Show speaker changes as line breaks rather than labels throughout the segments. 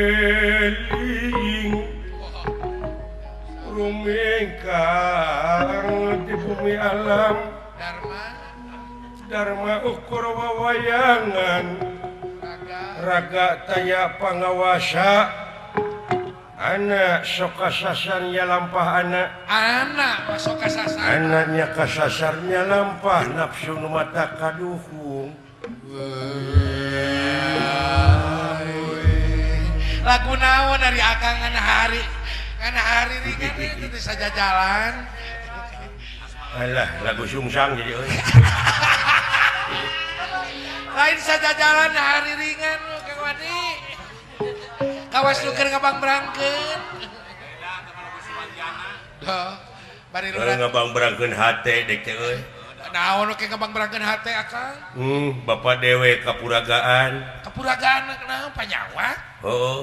Eling rumingkang di bumi alam
Dharma
Dharma ukur wawayangan raga taya pangawasa anak sok kasasarnya lampah anak
anak sok kasasar
anaknya kasasarnya lampah nafsu nu mata kaduhung.
Lagu naon dari akang ngana hari ringan itu teh sajajalan.
Alah lagu sungsang jadi euy.
Lain sajajalan hari ringan Kang Wadi. Kawas nu keur ngabangbrangkeun. Duh, bari lurah
ngabangbrangkeun hate dek teh euy.
Naon nu ngabangbrangkeun hate akang?
Bapak dewe kapuragaan.
Kapuragaan naon panyawat?
Heeh.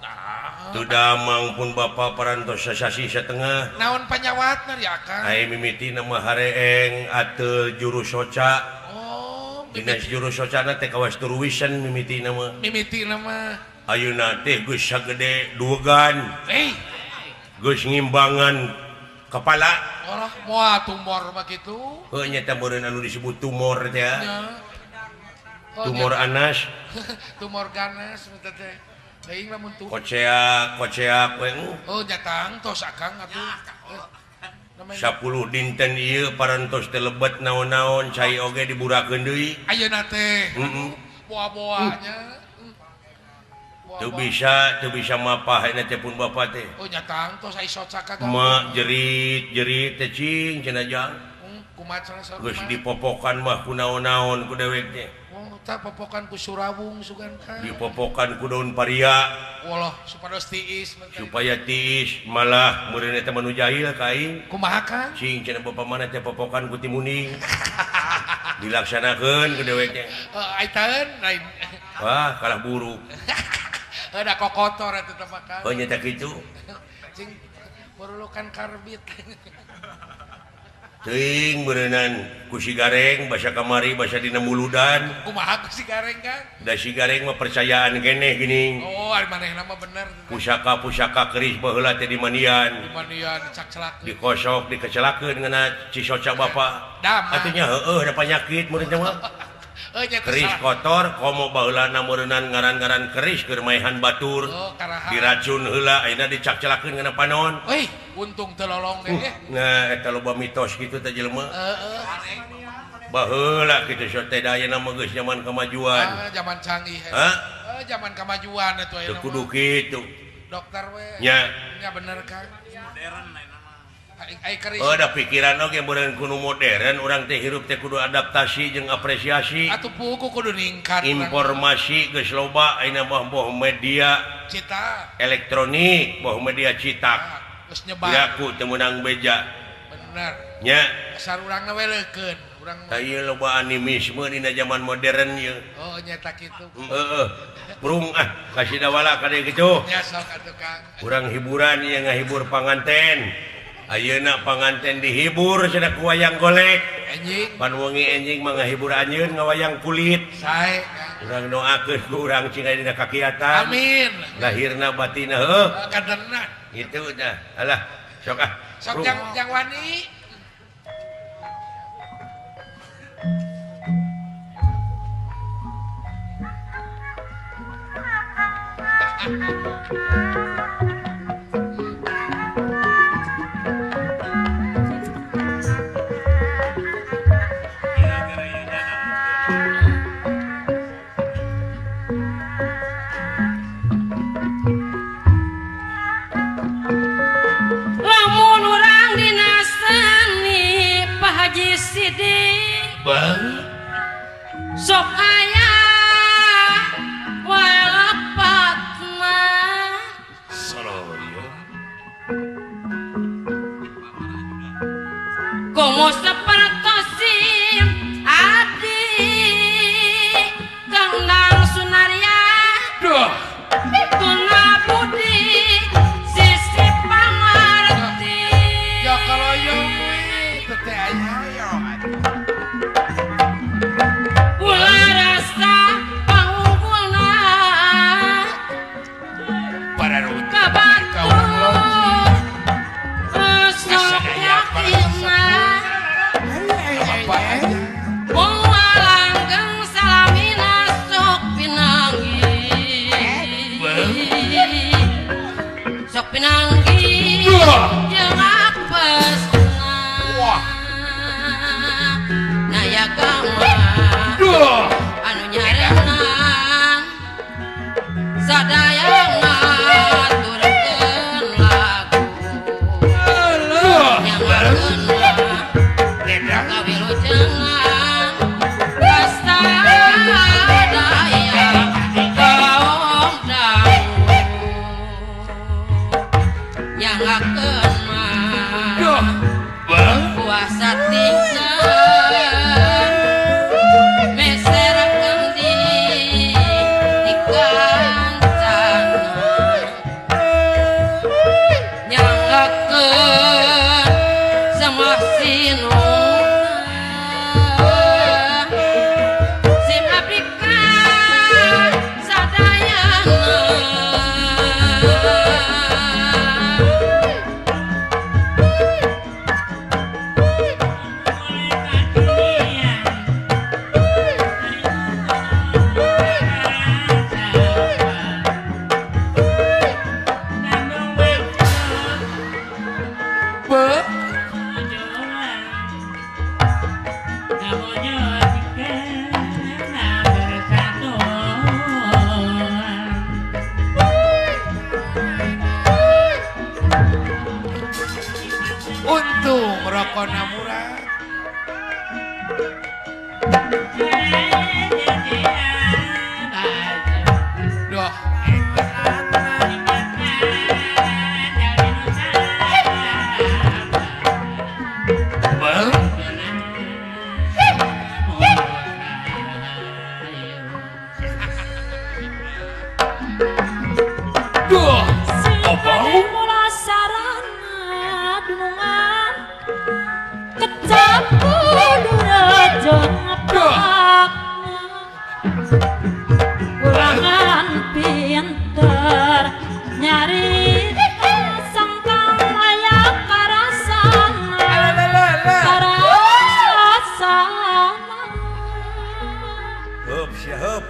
Nah,
teu damang pun bapak parantos sasasi satengah.
Naon panyawatna di akang?
Ai mimiti nama hareeng ateul juru soca.
Oh,
dina juru socana teh kawas turuwisan mimiti nama.
Mimiti nama.
Ayeuna teh geus sagede duegan. Geus ngimbangan kepala.
Olah moal tumor mah kitu.
Heuh nya teh meureun anu disebut tumor teh. Tumor anas.
Tumor ganas teh teh. Teuing lamun tuh.
Koceak, koceak we.
Oh nya tangtos akang atuh.
10 dinten ieu parantos teh lebet naon-naon cai oge diburakeun deui.
Ayeuna teh.
Heeh.
Boa-boanya.
Teu bisa mapah ayeuna teh pun bapa teh.
Oh nya tangtos ai soca ka.
Ma jerit-jerit teh cing cenah jang.
Kumaha cenah saur.
Geus dipopokan mah ku naon-naon ku dewek teh.
Oh tah popokan ku surawung sugan ka.
Dipopokan ku daun paria.
Walah supados tiis.
Supaya tiis malah meureun eta mah nu jahil ka aing.
Kumaha Kang?
Cing cenah bapa mana teh popokan ku timuning. Dilaksanakeun ku dewek teh.
Heuh ai taeun lain.
Wah kalah buruk.
Ada kokotor eta teh makan.
Oh nya teh kitu.
Cing perlukan karbit.
Teuing beureunan ku si Gareng basa kamari basa dina muludan.
Kumaha ku si Gareng Kang?
Da si Gareng mah percayaan keneh geuning.
Oh, ari manehna mah bener.
Pusaka-pusaka keris baheula teh dimandian.
Dimandian dicakcelakeun.
Dikosok dikecelakeun ngana cisoca bapa.
Atuh
nya heueuh da panyakit meureun teh mah. Keris kotor komo baheulana meureunnan ngaran-ngaran keris keur maehan batur.
Oh,
diracun heula ayeuna dicakcelakeun ngana panon.
Euy, untung teu lolong deh.
Nah, eta loba mitos kitu teh jelema.
Heeh.
Baheula kitu sok teh da ayeuna mah geus zaman kemajuan.
Ah, zaman canggih.
Hah?
Zaman kemajuan atuh ayeuna.
Teu kudu kitu.
Dokter we.
Nya.
Nya bener Kang.
Modern ayeuna mah.
Oh, da pikiran oge meureun kudu modern urang teh hirup teh kudu adaptasi jeung apresiasi.
Atuh puguh kudu ningkat.
Informasi geus loba ayeuna mah boh media
cita
elektronik, boh media citak.
Geus nyebar.
Yaku teu meunang beja.
Bener.
Nya.
Asal urangna we leukeun, urang.
Tah ieu loba animisme dina zaman modern ieu.
Oh, nya ta kitu.
Heeh. Prung ah kasih dawala ka dieu kitu.
Nya sok atuh Kang.
Urang hiburan ieu ngahibur panganten. Ayeuna panganten dihibur cenah ku wayang golek.
Enjing.
Pan wengi enjing mah ngahibur anjeun ngawayang kulit.
Sae Kang.
Urang doakeun ku urang cing aya dina kakiatan.
Amin.
Lahirna batinna heuh.
Kaderna.
Kitu dah. Alah, sok ah.
Sok jang jang wani.
Lamun urang dinasani Pak Haji Sidik sok aya walepatna komo sapertosim abdi Kang Nang Sunarya
Duh
Tuna Budi sisi pangarti
ya kalau yang teh aya
ulah rasa pangunggulna Ka batur sok yakinna moal langgeng salamina sok pinanggih sok pinanggih jeung apesna nayagama anu nyarenang sadaya ngaturkeun lagu nyangakeun kawilujengan kasadaya kaum dangu nyangakeun mah puasa tingkeun meserkeun di kancana nyangakeun semah sinuna sim abdi ka sadayana.
Untung rokona murah. Duh, duh,
Mula sarana dunungan kecampur rejo ngepakna kurangan pinter nyarita sangkang aya karasana karasana.
Hup sia hup.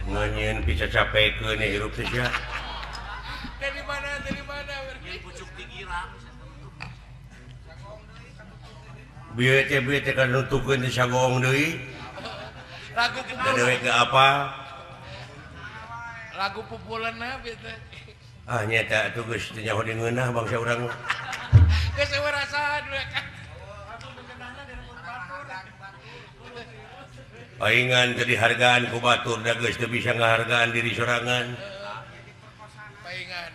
Nganyeun bisa capekeun hirup teh sia.
Dari mana
pucuk tinggi lah.
Bieu teh kan nutukeun teh sagoong deui.
Lagu
Da dewe ke apa?
Lagu pupuleunna bieu teh.
Ah nya teh atuh geus teu nyaho di ngeunah bangsa urang mah.
Geus eueuh rasaan we kan.
Paingan teu dihargaan ku batur da geus teu bisa ngahargaan diri sorangan.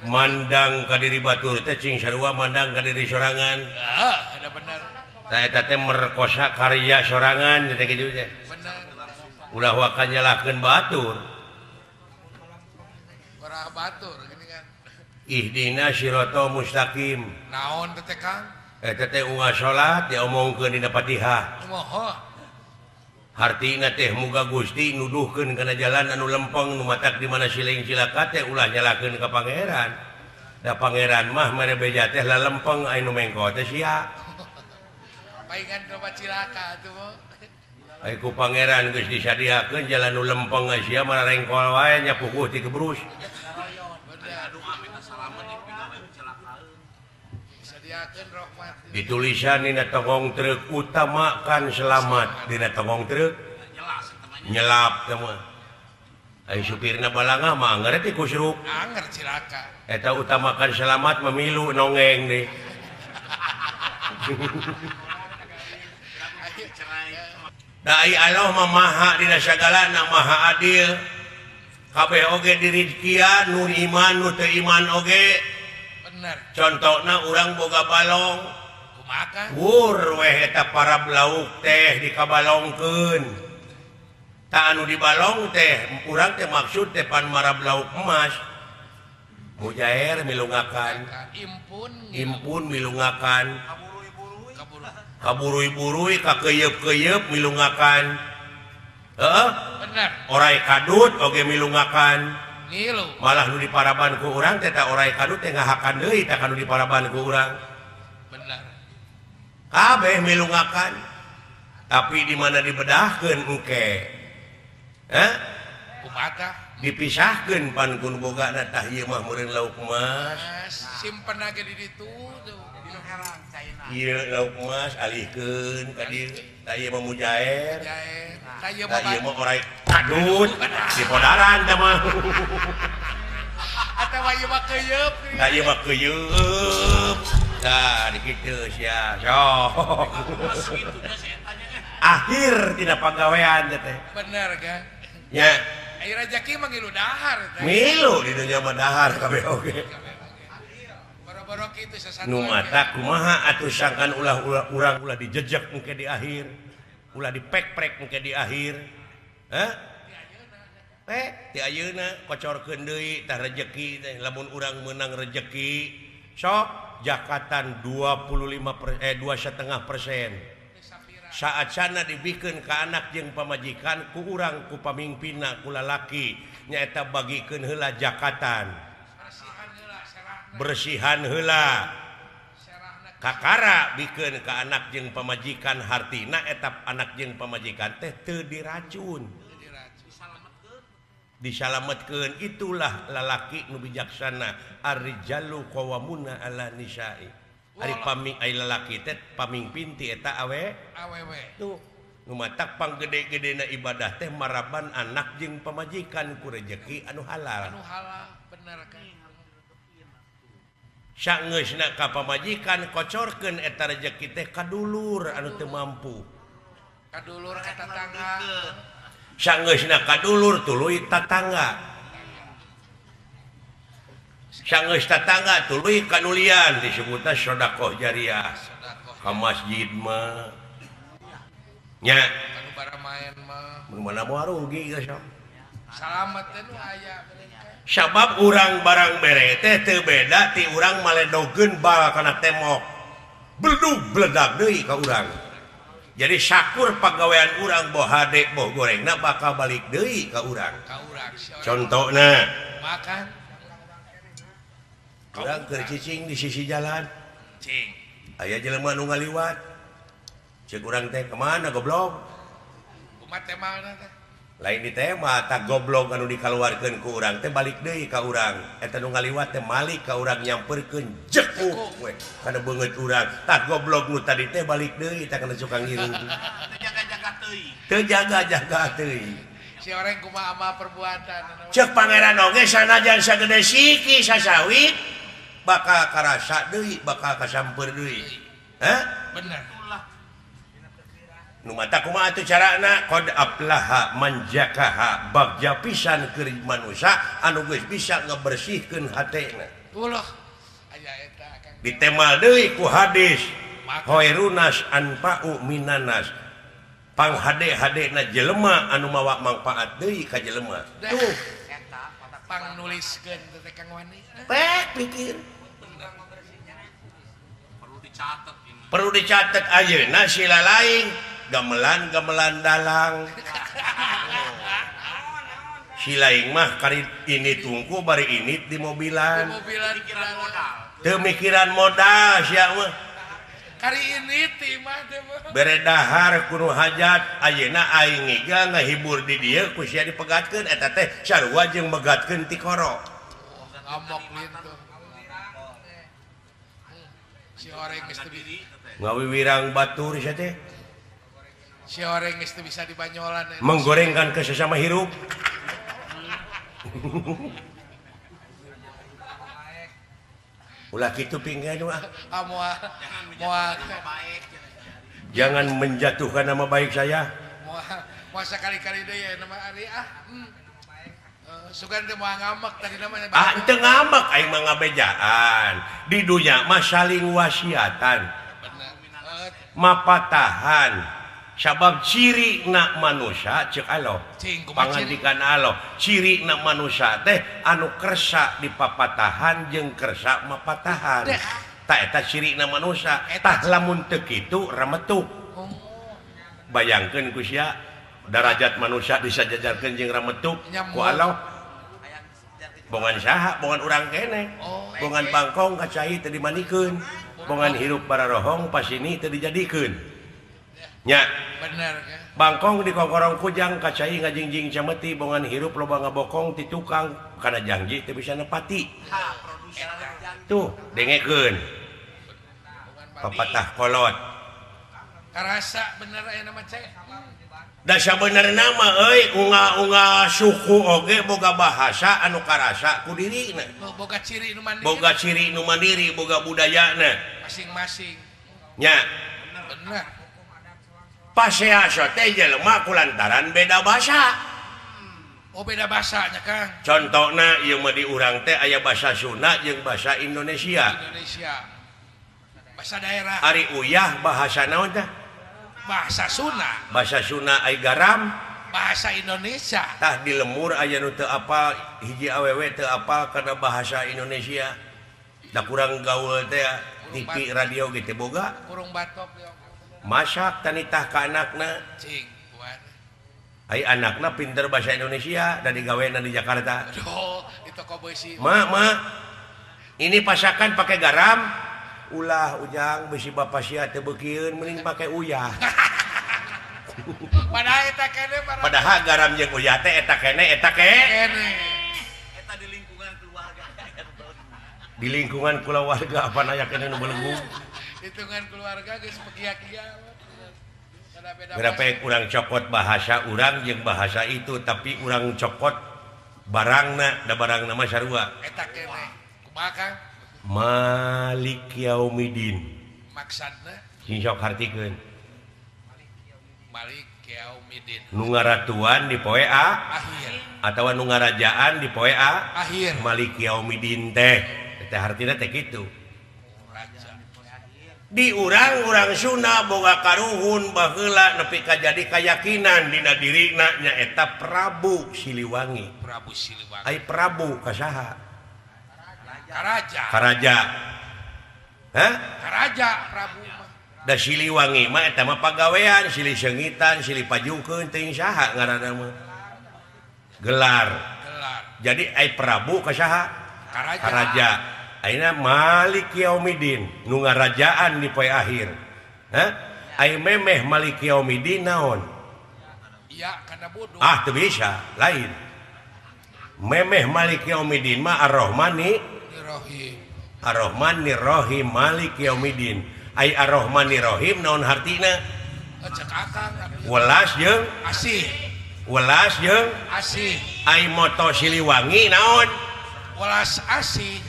Mandang ka diri batur teh cing sarua mandang ka diri sorangan.
Ah, ada bener.
Tah eta teh merkosa karya sorangan teh kitu teh.
Bener.
Ulah waka nyalahkeun batur.
Urah batur gini kan.
Ihdina siratal mustaqim.
Naon teh Kang?
Eta teh unggal salat diomongkeun dina Fatihah.
Moho.
Hartina teh muga Gusti nuduhkeun kana jalan anu lempeng nu matak di mana siling cilaka teh ulah nyalakeun ka pangeran. Da pangeran mah mere beja teh lalempeng anu mengko teh sia.
Paingan loba cilaka atuh mah.
Ai ku pangeran geus disadiakeun jalan nu lempeng sia mah rengkol wae nya puguh ti kebrus. Ditulisan dina tongong truk utamakan selamat dina tongong truk nyelap teh mah. Ai supirna balangah mah anger teh kusruk.
Anger cilaka.
Eta utamakan selamat memilu nongeng deh. Da ai Allah mah maha dina sagalana maha adil. Kabeh oge dirizkian nu iman nu teu iman oge.
Bener.
Contohna urang boga balong.
Kumaha?
Wur weh eta para lauk teh dikabalongkeun. Tah anu dibalong teh urang teh maksud teh pan marab lauk emas. Mujair milungakan.
Impun
impun milungakan. Kaburui-burui kakeyeup-keyeup milungakan. Heeh.
Bener.
Orai kadut oge milungakan.
Ngilu.
Malah nu diparaban ku urang teh ta orai kadut teh ngahakan deui tah kanu diparaban ku urang.
Bener.
Kabeh milungakan. Tapi di mana dibedahkeun engke? Hah?
Kumaha?
Dipisahkeun pan kun bogana tah ieu mah meureun lauk emas.
Simpen age di ditu tuh.
Ieu lauk emas alihkeun ka dieu. Tah ieu mah mujair.
Tah ieu
mah orai kadut di podaran tah mah.
Atawa ieu mah keuyeup.
Tah ieu mah keuyeup. Tah dikitu sia. Sok. Akhir tina pagawean teh.
Bener kan?
Nya.
Ai rejeki mah ngilu dahar teh.
Ngilu di dunya mah dahar kabeh oge.
Boro-boro kitu sasatuan.
Nu mata kumaha atuh sangkan ulah urang ulah dijejek engke di akhir. Ulah dipek-prek engke di akhir. Hah? Ti ayeuna kocorkeun deui tah rejeki teh lamun urang meunang rejeki sok jakatan 2,5%. Saat sana dibikeun ka anak jeung pamajikan ku urang ku pamingpinna ku lalaki nyaeta bagikeun heula jakatan bersihan heula kakara bikeun ka anak jeung pamajikan hartina eta anak jeung pamajikan teh teu diracun disalametkeun. Itulah lalaki nu bijaksana ar-rijalu qawwamuna 'ala nisa'i. Ari paming ai lalaki teh pamingpin ti eta awe
awewe
tuh nu matak panggede-gedena ibadah teh maraban anak jeung pamajikan ku rejeki anu halal.
Anu halal bener kan.
Sangeusna ka pamajikan kocorkeun eta rejeki teh ka dulur anu teu mampu.
Ka dulur ka tatangga.
Sangeusna ka dulur tuluy tatangga. Sangeus tatangga tuluy kanulian disebutna sedekah jariah. Ka masjid mah nya
anu baramaen mah
mun mana moal rugi geus sok.
Salamet teh nu aya.
Sabab urang barang bere teh teu beda ti urang maledogeun bal kana tembok. Beldug bledag deui ka urang. Jadi sakur pagawean urang boh hade boh gorengna bakal balik deui ka urang.
Ka urang.
Contona
makan
urang keur cicing di sisi jalan.
Cing.
Aya jelema nu ngaliwat. Ceuk urang teh kemana goblok?
Kumaha temana teh?
Lain di tema tak goblok anu dikaluarkeun ku urang teh balik deui ka urang. Eta nu ngaliwat teh malik ka urang nyamperkeun jekuk we kana beungeut urang. Tah goblok nu tadi teh balik deui tah kana cukang ngiring.
Teu jaga-jaga teuing.
Teu jaga-jaga teuing.
Si orang kumaha amal perbuatan.
Ceuk pangeran oge sanajan sagede siki sasawit bakal karasa deui, bakal kasamper deui. Hah?
Bener.
Nu mata kumaha atuh carana qad aflaha man zakaha bagja pisan keur manusia anu geus bisa ngabersihkeun hatena.
Ulah aya eta Kang.
Ditemal deui ku hadis khairunas anfa'u minanas. Panghade-hadena jelema anu mawa mangpaat deui ka jelema. Tuh
eta pang nuliskeun teh Kang Wani.
Pek pikir.
Perlu dicatat ini.
Perlu dicatat ayeuna sila lain gamelan-gamelan dalang. Si lain mah kari ini tungku bari ini di mobilan.
Di mobilan
teu mikiran modal sia mah.
Kari ini ti mah teh mah.
Bere dahar kudu hajat ayeuna aing ngiga ngahibur di dieu ku sia dipegatkeun eta teh sarua jeung megatkeun ti koro.
Ngamok gitu. Si oreng geus teu
ngawiwirang batur sia teh.
Si oreng geus teu bisa dibanyolan.
Menggorengkan ke sesama hirup. Ulah kitu pinggan mah.
Ah moal moal
jangan menjatuhkan nama baik saya.
Moal moal sakali-kali deui ya nama ari ah. Sugan teh moal ngamek tadi namanya.
Ah teu ngamek aing mah ngabejaan. Di dunya mah saling wasiatan.
Bener.
Mapatahan. Sabab ciri na manusia cek Allah pangandikan Allah ciri na manusia teh anu kersa dipapatahan jeung kersa mapatahan tah eta ciri na manusia tah lamun teu kitu remetuk. Bayangkeun ku sia Darajat manusia disajajarkeun jeung rametuk ku Allah. Bongan saha, bongan urang keneh. Bongan bangkong ka cai teu dimandikeun. Bongan hirup bararohong pasini teu dijadikeun. Nya.
Bener kan?
Bangkong dikongkorong kujang ka cai ngajingjing cameti, bongan hirup loba ngabokong ti tukang kana janji teu bisa nepati. Tuh, dengekeun. Papatah kolot.
Karasa bener aya nama cek.
Dasa bener nama euy unga-unga suku oge boga bahasa anu karasa ku dirina.
Boga ciri nu mandiri.
Boga ciri nu mandiri, boga budayana
masing-masing.
Nya.
Bener.
Pasea teh jelema kulantaran beda bahasa.
Oh beda bahasanya Kang.
Contona ieu mah di urang teh aya bahasa Sunda jeung bahasa Indonesia.
Indonesia. Bahasa daerah.
Ari uyah bahasa naon teh?
Bahasa Sunda.
Bahasa Sunda ai garam
bahasa Indonesia.
Tah di lemur aya nu teu apal hiji awewe teu apal kana bahasa Indonesia. Da kurang gaul teh TV radio ge teu boga.
Kurung batok.
Masak tanitah ka anakna.
Cing, buan.
Ai anakna pinter bahasa Indonesia da digawena di Jakarta.
Aduh, di toko beusi.
Ma, ma. Ini pasakan pakai garam. Ulah ujang besi bapak sia teu beukieun mending pake uyah.
Padahal eta kene
padahal garam jeung uyah teh eta kene eta kene.
Eta di lingkungan keluarga.
Di lingkungan keluarga apa aya kene nu belenggu.
Hitungan keluarga geus pekia-kia.
Berapa urang cokot bahasa urang jeung bahasa itu tapi urang cokot barangna da barangna mah sarua.
Eta kene. Kumaha Kang?
Malik Yaumidin
maksudna
sing sok hartikeun
Malik Yaumidin
nu ngaratuan di poe a
akhir
atawa nu ngarajaan di poe a
akhir
Malik Yaumidin teh teh hartina teh kitu di urang-urang Sunda boga karuhun baheula nepi ka jadi kayakinan dina dirina nyaeta Prabu Siliwangi.
Prabu Siliwangi
ai Prabu ka saha?
Karaja.
Karaja. Hah?
Karaja Prabu mah.
Da Siliwangi mah eta mah pagawean, silih seungitan, silih pajungkeun teuing saha ngaranna mah. Gelar.
Gelar.
Jadi ai Prabu ka saha?
Karaja.
Karaja. Ayeuna Malik Yaumidin nu ngarajaan di poe akhir. Hah? Ai memeh Malik Yaumidin naon?
Iya, kana bodoh.
Ah, teu bisa, lain. Memeh Malik Yaumidin mah Ar-Rahmani
Rohim.
Ar-Rahmanir-Rahim Malik Yaumidin. Ai Ar-Rahmanir-Rahim naon hartina?
Cek akang.
Welas jeung
asih.
Welas jeung
asih.
Ai moto Siliwangi naon?
Welas asih.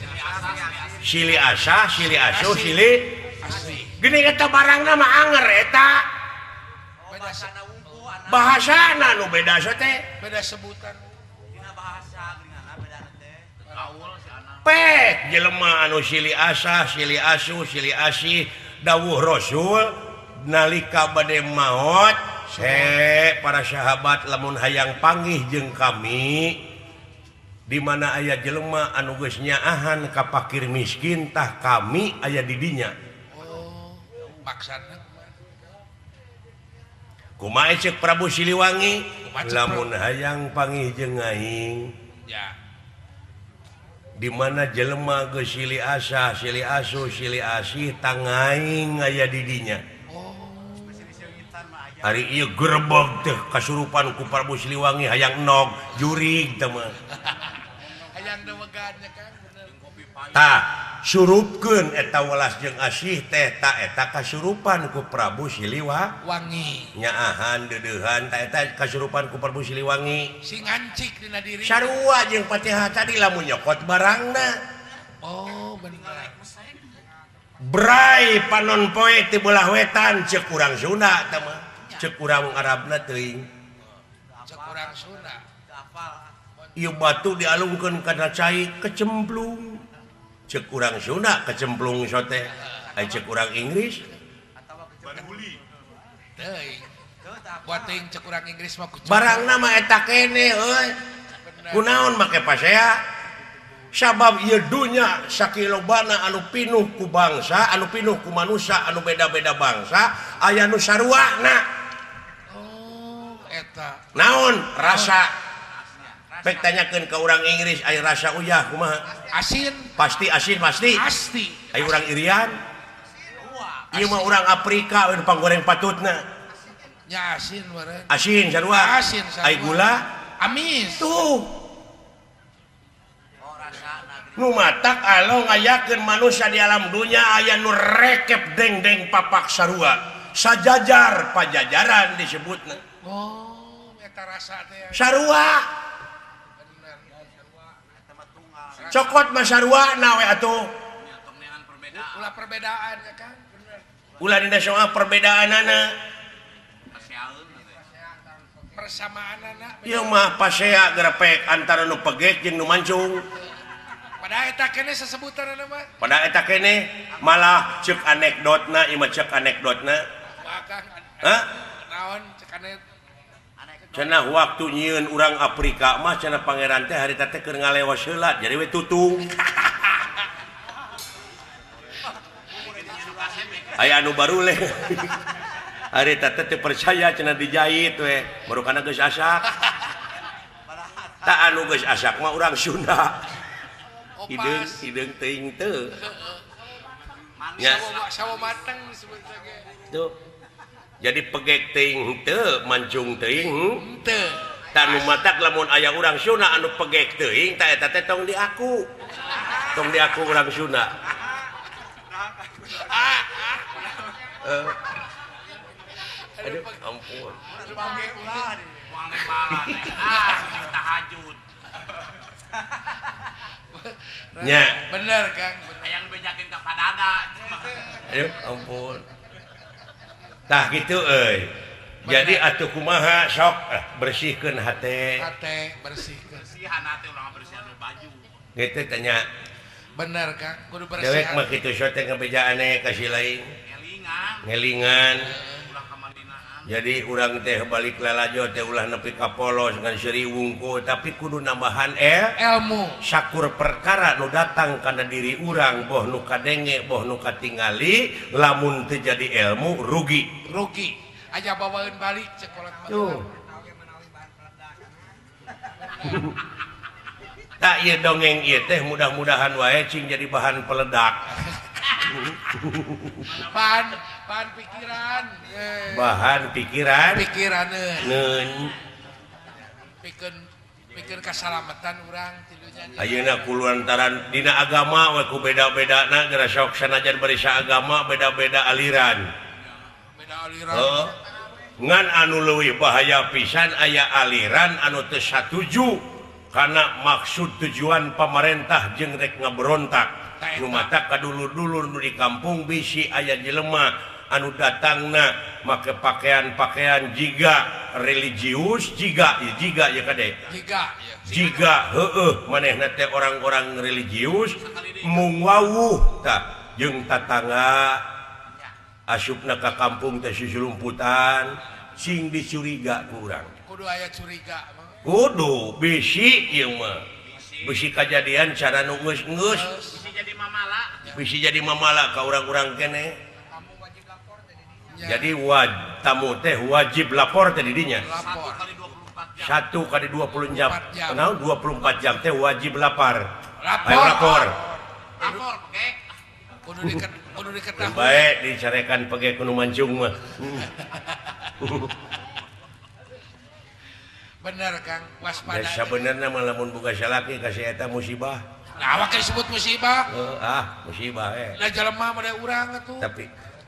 Sili asah, sili asuh, sili
asih.
Geuning eta barangna mah anger eta. Bahasana nu beda teh.
Beda sebutan.
Pek jelema anu sili asah, sili asuh, sili asih dawuh Rasul nalika bade maot se para sahabat lamun hayang panggih jeung kami di mana aya jelema anu geus nyaahan ka fakir miskin tah kami aya di dinya.
Oh, maksudna
kumaha ceuk Prabu Siliwangi lamun hayang panggih jeung aing
ya
di mana jelema geus silih asah, silih asuh, silih asih tangaing aya di dinya.
Oh,
ari ieu gerebeg teh kasurupan ku Prabu Siliwangi hayang enog jurig teh mah.
Hayang dewegan nya Kang bener.
Tah, surupkeun eta welas jeung asih teh ta eta kasurupan ku Prabu Siliwangi. Nyaahan deudeuhan ta eta kasurupan ku Prabu Siliwangi.
Sing ngancik dina diri.
Sarua jeung Fatihah tadi lamun nyokot barangna.
Oh, bener.
Bray panon poe ti belah wetan ceuk urang Sunda teh mah. Ceuk urang Arabna teuing.
Ceuk urang Sunda.
Ieu batu dialungkeun kana cai kecemplung. Cek urang Sunda kecemplung sote, ai cek urang Inggris
teuing. Buat teuing cek urang Inggris mah
barangna mah eta kene euy. Kunaon make pasea? Sabab ieu dunya sakilobana anu pinuh ku bangsa, anu pinuh ku manusia, anu beda-beda bangsa, aya nu saruana.
Oh, Eta.
Naon rasa? Pek tanyakeun ka urang Inggris aya rasa uyah kumaha?
Asin.
Pasti asin pasti.
Pasti.
Aya urang Irian. Ieu mah urang Afrika we panggoreng patutna.
Nya asin meureun.
Asin sarua.
Asin sarua.
Ai gula
amis.
Tuh. Nu matak alo ngayakeun manusia di alam dunya aya nu rekep dengdeng papak sarua. Sajajar pajajaran disebutna.
Oh, eta rasa teh.
Sarua.
Bener.
Cokot mah sarua na we atuh.
Ulah perbedaan ya kan? Bener.
Ulah dina soal perbedaanana.
Persamaanana.
Ieu mah pasea grepek antara nu pegek jeung nu mancung.
Pada eta keneh sesebutan mah.
Pada eta keneh malah cek anekdotna ieu mah cek anekdotna. Hah?
Naon cek anekdot?
Cenah waktu nyieun urang Afrika mah cenah pangeran teh harita teh keur ngalewas heula jadi we tutung. Aya anu baruleh. Harita teh teu percaya cenah dijahit we, baru kana geus asak. Tak anu geus asak mah urang Sunda. Hideung hideung teuing teu.
Ya. Sawo mateng disebut ge.
Tuh. Jadi pegek teuing teu, mancung teuing
teu.
Tah nu matak lamun aya urang Sunda anu pegek teuing tah eta teh tong diaku. Tong diaku urang Sunda. Aduh, ampun.
Tahajud.
Nya.
Bener, Kang.
Hayang bejakeun ka padada.
Aduh, ampun. Tah kitu euy. Jadi atuh kumaha sok bersihkeun hate.
Hate bersihkeun.
Bersihan hate ulah bersihan baju.
Kitu tanya.
Bener, Kang. Kudu bersihan.
Dewek mah kitu sok teh ngabejaane ka si lain.
Ngelingan.
Ngelingan. Jadi urang teh balik lalajo teh ulah nepi ka polos ngan seuri wungkul tapi kudu nambahan
ilmu.
Sakur perkara nu datang kana diri urang boh nu kadenge boh nu katingali lamun teu jadi ilmu rugi.
Rugi. Aja bawaeun balik cek kolot mah.
Tuh. Tak ieu dongeng ieu teh mudah-mudahan wae cing jadi bahan peledak.
Bahan pikiran.
Bahan pikiran.
Pikiraneun. Pikeun kasalamatan urang tilunya.
Ayeuna kulantaran dina agama we ku beda-bedana geura sok sanajan bari saagama beda-beda aliran.
Beda aliran.
Heuh. Ngan anu leuwih bahaya pisan aya aliran anu teu satuju kana maksud tujuan pamarentah jeung rek ngaberontak. Nu matak kadulur-dulur nu di kampung bisi aya jelema anu datangna make pakaian-pakaian jiga religius jiga jiga ya kade
jiga ya
jiga heueuh manehna teh orang-orang religius mung wawuh tah jeung tatangga asupna ka kampung teh susulumputan sing dicuriga ku urang
kudu aya curiga
kudu bisi ieu mah bisi kajadian cara nu geus-geus
jadi mamala
bisi jadi mamala ka urang-urang keneh. Jadi tamu teh wajib lapor teh di dinya. 1 kali 24 jam. Naon 24 jam teh wajib lapar. Ayo lapor.
Lapor pegek.
Kudu diketahui.
Bae dicarekan pegek kudu mancung mah.
Bener Kang, waspada.
Da sabenerna mah lamun boga salaki ka si eta musibah.
Nah, awak disebut musibah.
Musibah eh.
Lah jelema mah urang atuh.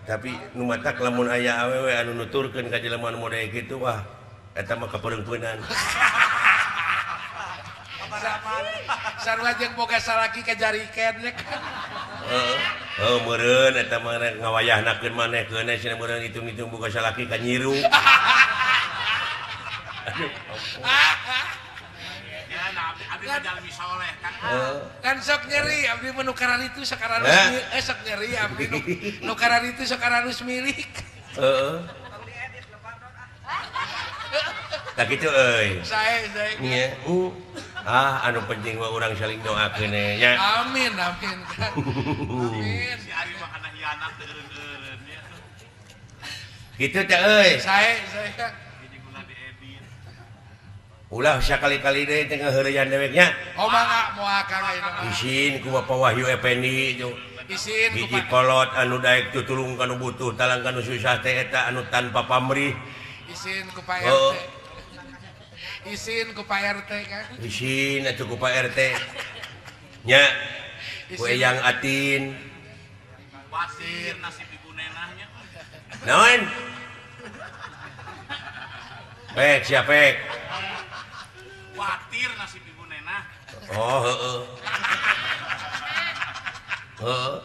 Tapi nu matak lamun aya awewe anu nuturkeun ka jelema nu model kitu wah eta mah kapeungpeunan.
Sarua jeung boga salaki ka jariken nya kan.
Heuh, meureun eta mah ngawayahnakeun maneh keun cenah meureun hitung-hitung boga salaki ka nyiru. Aduh.
Kan sok nyeri abdi mah nu kararitu sok aralus sok nyeri abdi nu kararitu sok aralus milik.
Heeh. Tah kitu euy.
Sae sae.
Nya. Anu penting mah urang saling doakeun nya.
Amin amin. Amin.
Si Ari mah kana hianat teu eureun-eureun nya.
Kitu teh euy.
Sae sae.
Jadi gula diedit.
Ulah sakali-kali deui teh ngaheureyan deweknya.
Oh mangga moal Kang ayeuna mah.
Isin ku Bapak Wahyu Effendi itu.
Isin ku
hiji kolot anu daek tutulung kanu butuh talang kanu susah teh eta anu tanpa pamrih.
Isin ku Pak RT. Isin ku Pak RT kan.
Isin atuh ku Pak RT. Nya. Ku Eyang Atin.
Pasir nasib ibu nenahnya.
Naon? Pek siapa pek?
Khawatir nasib ibu nenah.
Oh heeh. Heeh.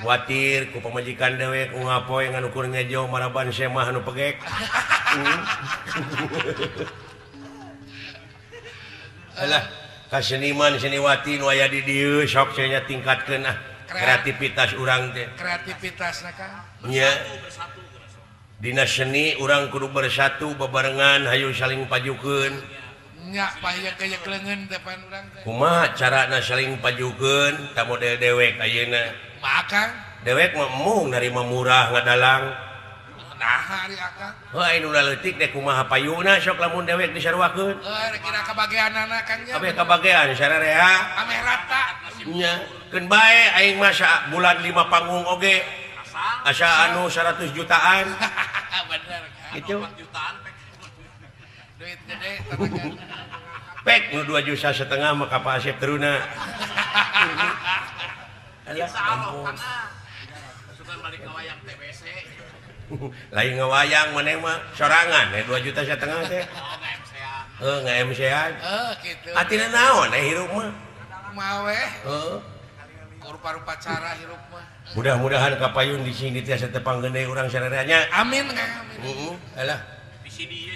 Khawatir ku pamajikan dewek ungapoe ngan ukur ngejo maraban semah anu pegek. Alah, ka seniman seniwati nu aya di dieu sok cenah tingkatkeun ah kreativitas urang teh.
Kreativitasna Kang.
Nya. Dina seni urang kudu bersatu bebarengan hayu saling pajukeun.
Nya payek-yek leungeun teh pan urang teh.
Kumaha carana saling pajukeun ta model dewek ayeuna?
Maka
dewek mah embung narima murah ngadalang.
Naha ari akang?
Heuh anu leutik teh kumaha payuna sok lamun dewek disaruakeun.
Heuh kira kabageanana Kang nya.
Kabeh kabagean sararea.
Ameh rata.
Nya keun bae aing mah bulan 5 panggung oge. Asa anu 100 jutaan.
Bener kan.
Itu
4 jutaan pek.
Duit gede tanagan.
Pek nu 2,5 juta mah ka Pak Asep teruna.
Alah ampun. Sugan balik ngawayang TBC.
Lain ngawayang maneh mah sorangan 2,5 juta teh.
Oh, nge-MC-an.
Heuh nge-MC-an.
Heuh kitu.
Atina naon hirup mah?
Kumaha we?
Heuh.
Rupa-rupa cara hirup mah.
Mudah-mudahan kapayun di sini tiasa tepang gede urang sararea nya.
Amin Kang, amin.
Heeh, alah.
Di sini ieu